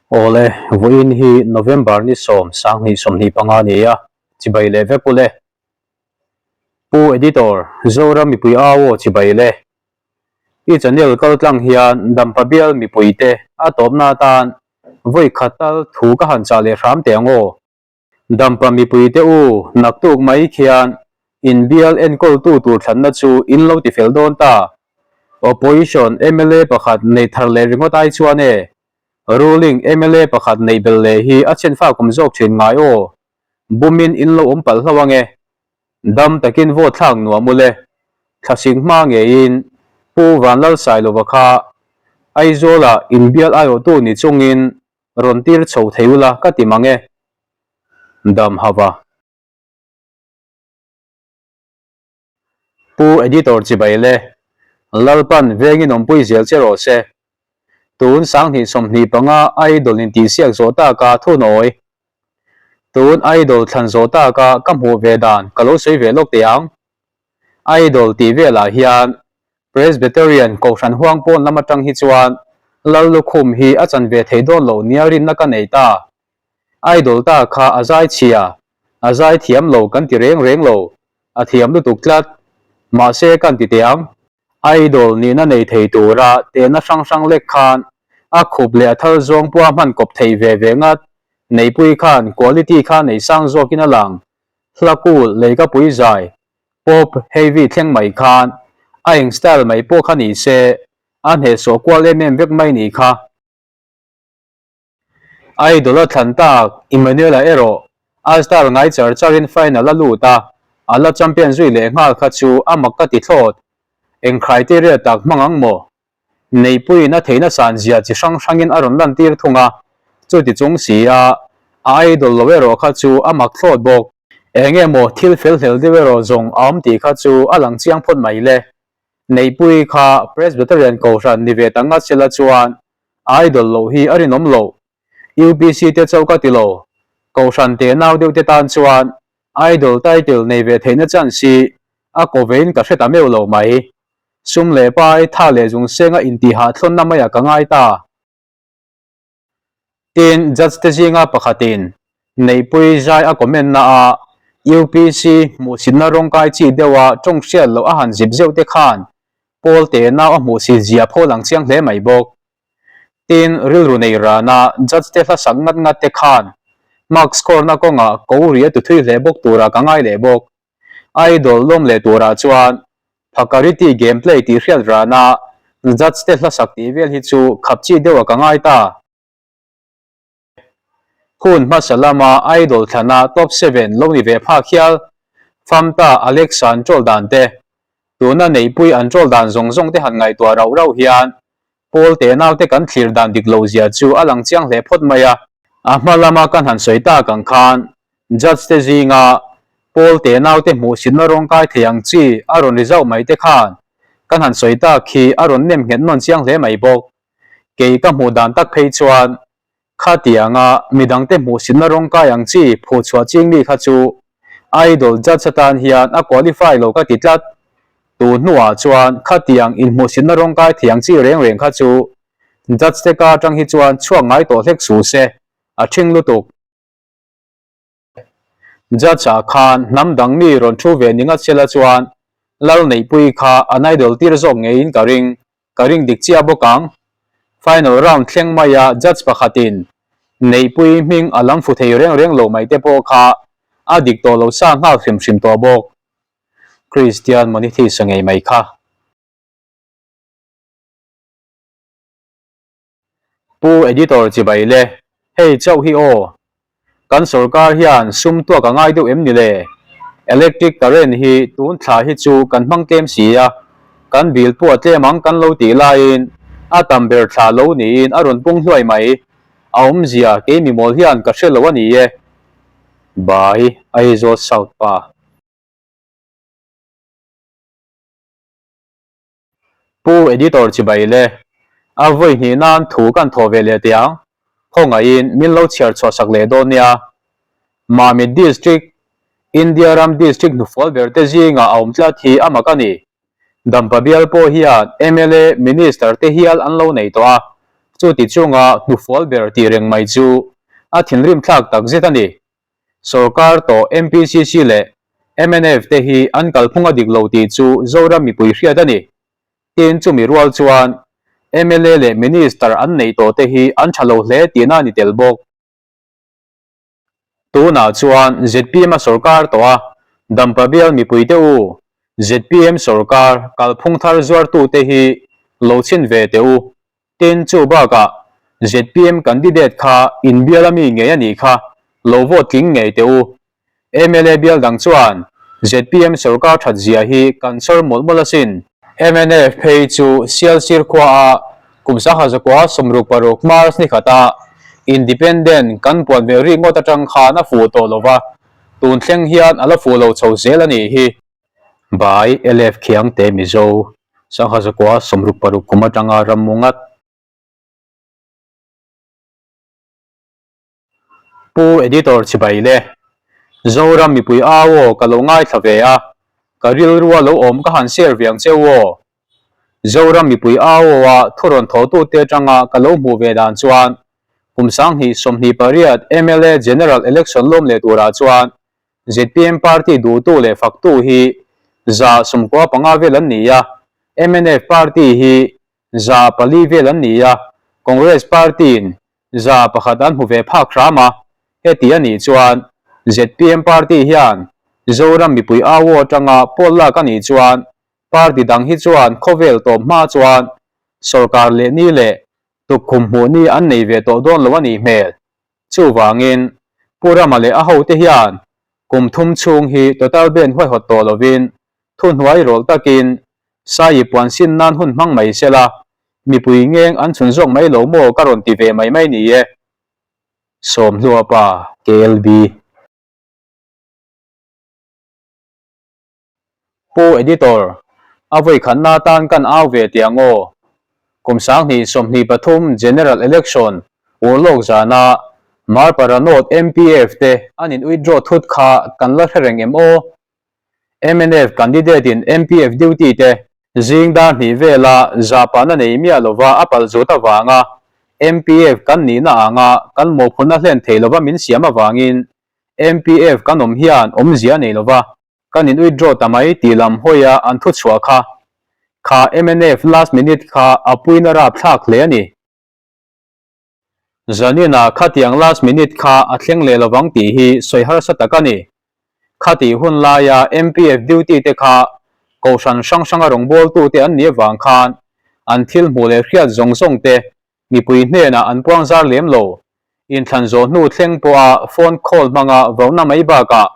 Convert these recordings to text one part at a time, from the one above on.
Awle, vawiin hi November ni sawm 20 25 a ni a, chibai leh vek ule. Pu Editor, Zoram mipui au aw chibai le. I channel kal tlang hian Dampa bial mipuite a tawpna atan vawi khat tal thu ka han chah leh hram teh ang aw. Dampa mipuite u, naktuk mai khian inbial enkawltu tur thlanna chu in lo ti fel dawn ta. Opposition mla pakhat neih thar leh ringawt ai chuan e, ruling mla pakhat neih belh leh hi a chhenfak awm zawk thin ngai aw. Bumin in lo awm palh hlauh ange. Dam takin vote thlak nuam ule. Thlasik hma ngeiin Pu Vanlalsailova kha Aizawla inbial aiawhtu ni chungin Rawn tir chho thei ula ka ti mang e. Dam hava. Pu Editor chibai le. Lalpan vengin awmpui zel che rawh se. Tun 20 25 Idol in tihsiak zawh taka thunawi. Tun Idol thlan zawh taka ka hmuh ve dan ka lo sawi ve lawk teh ang. Idol tih velah hian Presbyterian Kohhran huang pawn lam atang hi chuan Lal lukhum hi a chan ve thei dawn lo nia rinna ka nei ta. Idol ta kha a zai chhia, a zai thiam lo kan ti reng reng lo, a thiam lutuk tlat. Mahse kan ti teh ang. Idol nihna nei thei tura tehna hrang hrang lek khan a khup leh a thal zawng pawha hman kawp thei ve ve ngat. Neihpui khan quality kha nei sang zawkin a lang. Hla kul leika pui zai pop heavy thleng mai khan a eng style mai pawh kha ni se a hnehsawh kual em em vek mai ni kha. Idol a thlan tak Emmanuel-a erawh a style ngai char charin final a lut a, a la champion zui leh nghal kha chu a mak ka ti thlawt. Eng criteria tak hmang ang maw? Neipuiin a theihna san zia chi hrang hrangin a rawn lantir thung a, chuti chung si a, a idol lo erawh kha chu a mak thlawt bawk. Eng emaw thil fel hlel deuh erawh zawng a awm tih kha chu a lang chiang phawt mai le. Neihpui kha Presbyterian Kohhran ni ve ta ngat sela chuan a idol loh hi a rinawm loh. UPC te chauh ka ti lo, Kohhran te nau deuh te tan chuan idol title nei ve theihna chance hi a ko vein ka hre ta meuh lo mai. Sum leh pai, tha leh zung senga intihah thlawnna maiah ka ngai ta. Tin, judge te zinga pakhatin Neihpui zai a comment na a, UPC hmuhsitna rawngkai chi deuha tawng hriat loh a han zip zeuh te khan Paul te nau a hmuhsit zia pho lang chiang hle mai bawk. Tin, rilru nei rana judge te hlasak ngat ngat te khan mark score na kawngah ko ri a tuthui hle bawk tura ka ngai leh bawk. Idol lawm leh turah chuan Phakariti game play tih hriat rana judge te hlasak tih vel hi chu khap chi deuh a ka ngai ta. Hun hmasa lama Idol thlana top seven lo ni ve phak hial Famta Alexa an troll dan te, tuna Neihpui an troll dan zawng zawng te han ngaihtuah rauh rauh hian Pawl te naute kan thlir dan dik lo zia chu a lang chiang hle phawt mai a. A hma lama kan han sawi tak ang khan Judge te zinga Pawl te naute hmuhsitna rawng kai thei ang chi a rawn ri zauh mai te khan kan han sawi tak khi a rawn nem nghet nawn chiang hle mai bawk. Kei ka hmuh dan tak phei chuan Khatianga midangte hmuhsitna rawng kai ang chi phuhchhuah ching mi kha chu Idol judge atan hian a qualify lo ka ti tlat. Tu hnuah chuan khatiang inhmuhsitna rawng kai thei ang chi reng reng kha chu judge te ka atang hi chuan chhuak ngai tawh hlek suh se, a thing lutuk. Judge ah khan hnam dang mi rawn thu ve ni ngat sela chuan Lal Neihpui kha an idol tir zawk ngeiin ka ring, ka ring dik chiah bawk ang. Final round thleng maia judge pakhatin Neihpui hming a lam fu thei reng reng lo mai te pawh kha a dik tawh lo sa nghal hrim hrim tawh bawk. Christian Monithisa ngei mai kha. Pu Editor chibai le, hei chauh hi aw. Kan sorkar hian sum tuak a ngai deuh em ni le? Electric current hi tun thla hi chu kan hmang tlem si a, kan bill pawh a tlem ang kan lo tih laiin a tam ber thla lo niin a rawn pung hluai mai. A awmzia kei mimawl hian ka hre lo a ni e. By Aizawl South pa. Pu Editor chibai le, a vawi hnih nan thu kan thawh ve leh teh ang, khawngaihin min lo chhiar chhuah sak leh dawn nia. Mamit District, India ram District hnufual ber te zingah a awm tlat hi a mak a ni. Dampa bial pawh hian mla, Minister te hial an lo nei tawh a. Chuti chunga hnufual ber tih reng mai chu a thinrim thlak tak zet a ni. Sorkar tawh MPCC leh mnf te hi an kalphung a dik lo tih chu Zoram mipui hriat a ni. Tin, chumi rual chuan mla leh Minister an neih tawh te hi an tha lo hle tihna a ni tel bawk. Tunah chuan zpm a sorkar tawh a, Dampa bial mipuite u, zpm sorkar kalphung thar zuartute hi lo chhin ve teh u. Tin, chu bakah zpm candidate kha inbial a mi ngei a nih kha lo vote tling ngei teh u. Mla bial dang chuan zpm sorkar that zia hi kan chhawr mawlh mawlh asin. Mnf phei chu Sialsir khuaah kum 1906 March ni khata Independent kan puan ve rik ngawt atang khan a fuh tawh lova, tun thleng hian a la fuh lo chho zel a nih hi. By LF Khiangte Mizo, 1966 kum atanga rammu ngat. Pu Editor chibai le. Zoram mipui au aw ka lo ngaithla ve a, ka rilrua lo awm ka han share ve ang che u aw. Zoram mipui au aw a thu rawn thawhtute atanga ka lo hmuh ve dan chuan kum 2028 mla General Election lawm leh turah chuan zpm party duhtu leh faktu hi 95 vel an ni a, mnf party hi 400 vel an ni a, Congress party-in 1% an hmu ve phak hram a, heti a nih chuan zpm party hian Zoram mipui au aw atanga pawl lak a nih chuan party dang hi chuan khawvel tawp hma chuan sawrkar leh ni leh tukkhum hmuh ni an nei ve tawh dawn lo a nih hmel. Chuvangin Pu Rama leh a hote hian kum thum chhung hi total ban huaihawt tawh lovin thuhnuai rawlh takin Sai puan sin nan hun hmang mai sela, mipui ngeng an chhun zawk mai lo maw ka rawn ti ve mai mai ni e. Sawmhlua pa, KLB. Pu Editor, a vawikhatna atan kan au ve tih ang aw. Kum 2023 General Election urlawk zana Marpara North MPF te an in withdraw thut kha kan la hre reng em aw? Mnf candidate in MPF duty te zing dar hnih vela zahpahna nei miah lova a palh zut avanga MPF kan nihna anga kan mawhphurhna hlen thei lova min siam avangin MPF kan awm hian awmzia a nei lova kan in withdraw ta mai tih lam hawia an thu chhuah kha kha mnf last minute kha a puina rapthlak hle a ni. Zaninah khatiang last minute kha a thleng leh lovang tih hi sawi harsa tak a ni. Khatih hun laia MPF duty te kha Kohhran hrang hranga rawngbawltute an nih avang khan an thil hmuh leh hriat zawng zawng te mipui hnenah an puang zar lem lo. Inthlan zawh hnu thleng pawha phone call hmanga vohna mai bakah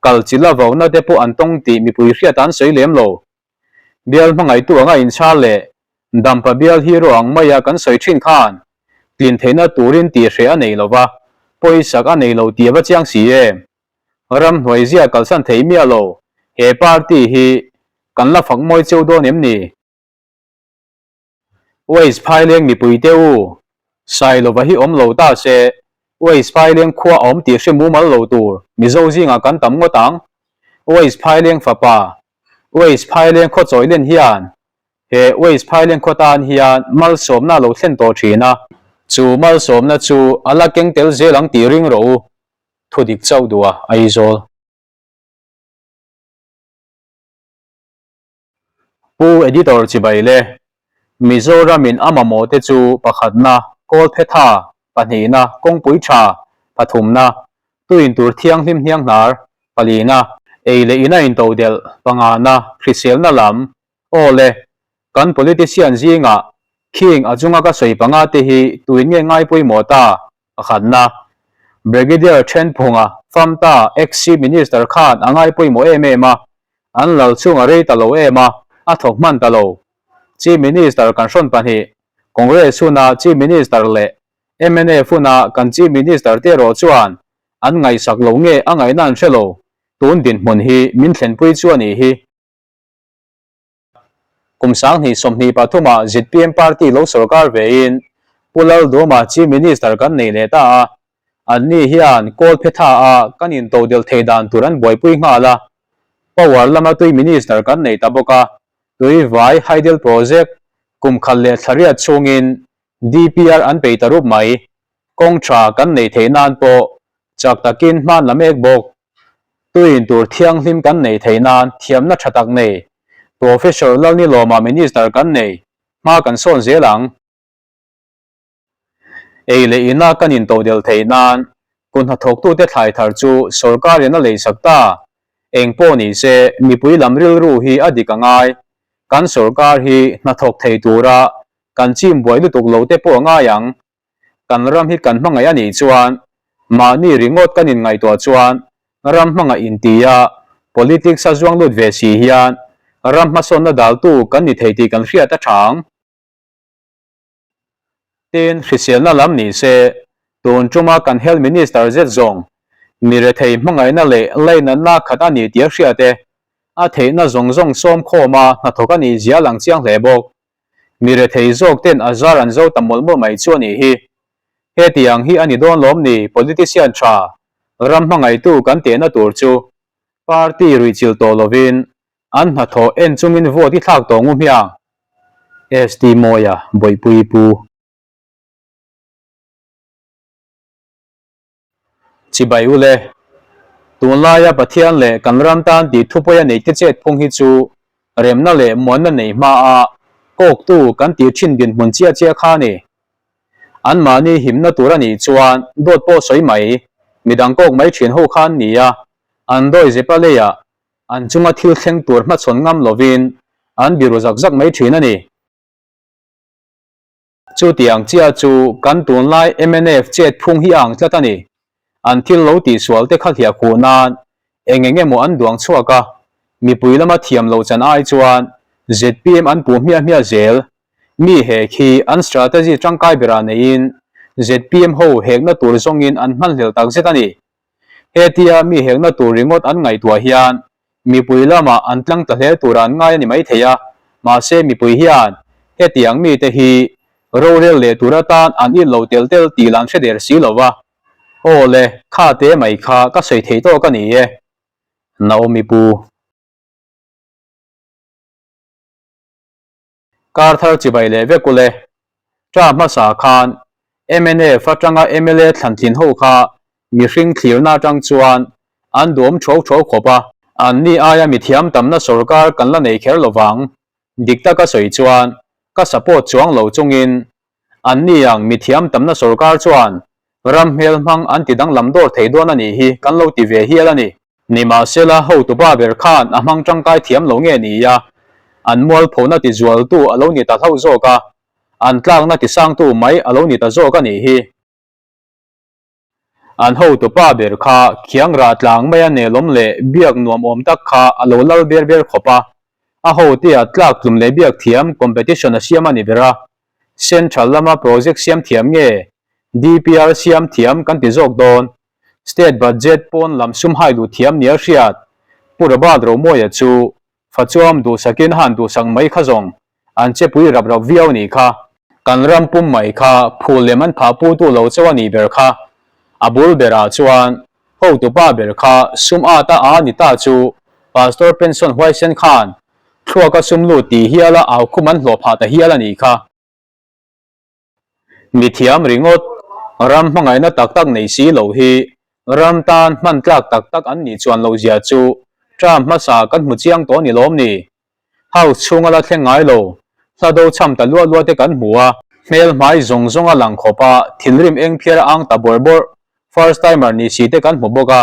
kal chila vohna te pawh an tawng tih mipui hriat an sawi lem lo. Bial hmangaihtu anga inchhar leh Dampa bial hero ang maia kan sawi thin khan tlin theihna turin tih hreh a nei lova, pawisak a nei lo tih a va chiang si em? Ramhnuai zia kalsan thei miah lo, he party hi kan la fak mawi cheu dawn em ni? Waste phaileng mipuite u, Sailova hi awm lo ta se, Waste phaileng khua a awm tih hre mumal lo tur Mizo zingah kan tam ngawt ang. Waste phaileng fapa, Waste phaileng khaw chawi len hian he Waste phaileng khaw tan hian malsawmna a lo thlen tawh thin a. Chu malsawmna chu a la keng tel zel ang tih ring rawh u, thudik chauh duh a Aizawl. Pu Editor chibai le, Mizoramin a mamawh te chu pakhatna Kawlphetha, pahnihna Kawngpui tha, pathumna Tuin tur thianghlim hnianghnar, palina Ei leh ina intodelh, pangana Hriselna lam, aw le, kan politician zingah khing a chunga ka sawi panga te hi tuin nge ngai pawimawh ta? Pakhatna, Brigadier Thenphunga, Famta, ex-Chief Minister khan a ngai pawimawh em em a, an lal chhung a rei ta lo em a, a thawk hman ta lo. Chief Minister kan hrawn pahnih, Congress huna Chief Minister leh mnf huna kan Chief Minister te erawh chuan an ngaihsak lo nge a ngaihna an hre lo, tun dinhmun hi min thlenpui chu a nih hi. Kum 2023 ah zpm party lo sorkar vein Pu Lalduama Chief Minister kan nei leh ta a, anni hian Kawlphetha a kan intodelh thei dan tur an buaipui nghal a, Power lama tui Minister kan nei ta bawk a, tui vai Hydel Project kum khat leh thla riat chhungin DPR an pei ta rup mai. Kawng tha kan nei theih nan pawh chak takin hman la mek bawk. Tuin tur thianghlim kan nei theih nan thiamna tha tak nei Professor Lalnilawma Minister kan nei hma kan sawn zel ang. Ei leh ina kan intodelh theih nan kut hnathawktute thlai thar chu sawrkarin a leisak ta. Eng pawh ni se, mipui lam rilru hi a dik a ngai. Kan sawrkar hi hnathawk thei tura kan chim buai lutuk lo te pawh a ngai ang. Kan ram hi kan hmangaih a nih chuan mahni ringawt kan inngaihtuah chuan ram hmangaih intia politics a zuang lut ve si hian ram hmasawnna daltu kan ni thei tih kan hriat a tha ang. Tin, hriselna lam ni se, tun tuma kan Health Minister zet zawng mi rethei hmangaihna leh lainatna khat a ni tih a hriat e. A theihna zawng zawng sawm khawma hnathawk a nih zia lang chiang hle bawk. Mi rethei zawk ten a zar an zo ta mawlh mawlh mai chu a nih hi. Hetiang hi a ni dawn lawm ni politician tha, ram hmangaihtu kan tehna tur chu party ruihchilh tawh lovin An hnathawh en chungin vote i thlak tawh ngu hmiang. ST Mawia Bawihpui Pu. Chibai ule. Tunlaia Pathian leh kan ram tan tih thupawi a neite chet phung hi chu remna leh muanna nei hma a kawktu kan tih thin dinhmun chiah chiah kha a ni. Anmahni himna tur a nih chuan dawt pawh sawi mai, midang kawk mai thin ho kha an ni a, an dawi zepa leiah An chunga thil thleng tur hmachhawn ngam lovin an biru zak zak mai thin a ni. Chutiang chiah chu kan tunlai mnf chet phung hi a ang tlat a ni. An thil lo tihsual te kha hliah khuh nan eng eng emaw an duang chhuak a, mipui lama thiam loh chan ai chuan zpm an puh hmiah hmiah zel. Mi hek hi an strategy tangkai berah neiin zpm ho hekna tur zawngin an hmanhlel takzet a ni. Hetia mi hekna tur ringawt an ngaihtuah hian mipui lamah an tlang ta hle tur an ngai a ni maithei a, mahse mipui hian hetiang mite hi rorel leh tur atan an it lo tel tel tih lah an hre der si lo va. Aw le, kha te mai kha ka sawi thei tawk a ni e. Naomi pu. Kar thar chibai leh vek ule. Ṭa hmasa khan mnf atanga mla thlantlin ho kha mihring thlirna atang chuan an duhawm ṭhuau ṭhuau khawp a. Anni aia mithiam tamna sorkar kan la nei kher lovang. Dik taka sawi chuan ka support chuang lo chungin anni ang mithiam tamna sorkar chuan ram hmel hmang an ti danglam dawr thei dawn a nih hi kan lo ti ve hial a ni. Nimahsela, hotupa ber khan a hmang tangkai thiam lo nge ni a, an mualphona tizualtu a lo ni ta hlauh zawk a, an tlakna tisangtu mai a lo ni ta zawk a nih hi. An hotupa ber kha khiang rah tlang maia nelawm leh biak nuam awm tak kha a lo lal ber ber khawp a, a hotea tlak tlum leh biak thiam competition a siam a ni ber a, Central lama project siam thiam nge DPR siam thiam kan ti zawk dawn. State budget pawn lam sum hai luh thiam nia hriat Pu Robert Romawia chu Fachuam duhsakin han duhsak mai kha zawng an chepui rap rap viau nih kha. Kan ram pum mai kha phul lem an phah putu lo chauh a nih ber kha. A bul berah chuan hotupa ber kha sum at a a ni ta chu Pastor pension huaisen khan thluaka sum lut tih hiala au khum an hlawh phah ta hial a nih kha. Mithiam ringawt, ram hmangaihna tak tak nei si lo hi ram tan hman tlak tak tak an nih chuan loh zia chu term hmasa kan hmu chiang tawh ni lawm ni? House chhunga la thleng ngai lo, hla do cham ta luah luah te kan hmu a, hmel hmai zawng zawng a lang khawp a, thinrim eng phiar a ang ta bawrh bawrh, first timer ni si te kan hmu bawk a,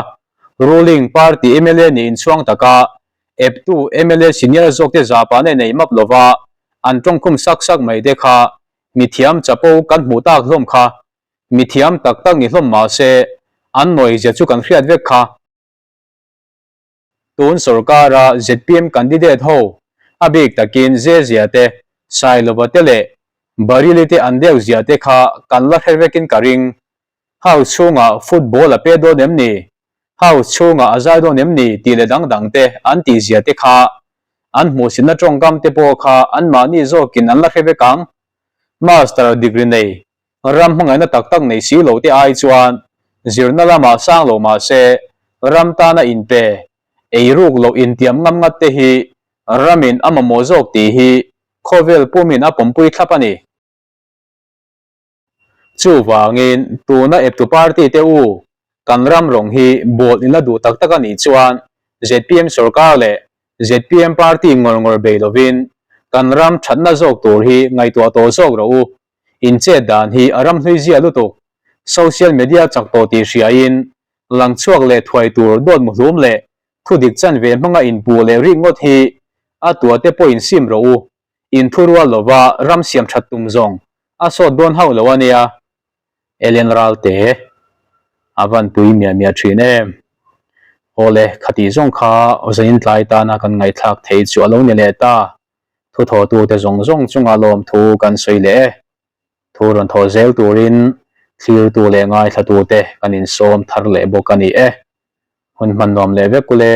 ruling party mla nih inchhuang taka eptu mla senior zawk te zahpahna nei map lova an tawngkhum sak sak mai te kha Mithiam chapo kan hmuh tak hlawm kha, mithiam tak tak ni hlawm mah se, an nawihzia chu kan hriat vek kha. Tun sorkara zpm candidate ho, a bik takin Zezia te, Sailova te leh Baryli te an deuh zia te kha kan la hre vekin ka ring. House chhungah football a pe dawn em ni? House chhungah a zai dawn em ni? tih leh dang dang te an tih zia te kha an hmuhsitna tawngkam te pawh kha anmahni zawkin an la hre vek ang. Master degree nei, ram hmangaihna tak tak nei si lo te ai chuan zirna lamah sang lo mah se ram tana inpe, eiruk loh intiam ngam ngat te hi ramin a mamawh zawk tih hi khawvel pumin a pawmpui thlap a ni. Chuvangin, tuna eptu party te u, kan ram rawng hi bawl in la duh tak tak a nih chuan zpm sorkar leh zpm party ngawr ngawr bei lovin kan ram thatna zawk tur hi ngaihtuah tawh zawk rawh u. In chet dan hi a ram hlui zia lutuk. Social media chak tawh tih hriain lang chhuak leh thuai tur dawt muhlum leh thu dik chanve hmanga inpuh leh rik ngawt hi a tuate pawh insim rawh u. Inthurual lova ram siam that tum zawng a sawt dawn hauh lo a nia. Ellen Ralte a van pui miah miah thin em. Awle, khati zawng kha zanin tlai tana kan ngaihthlak thei chu a lo ni leh ta. Thuthawhtute zawng zawng chunga lawmthu kan sawi leh e. Thu rawn thaw zel turin thlirtu leh ngaithlatute kan insawm thar leh bawk a ni e. Hun hman nuam leh vek ule.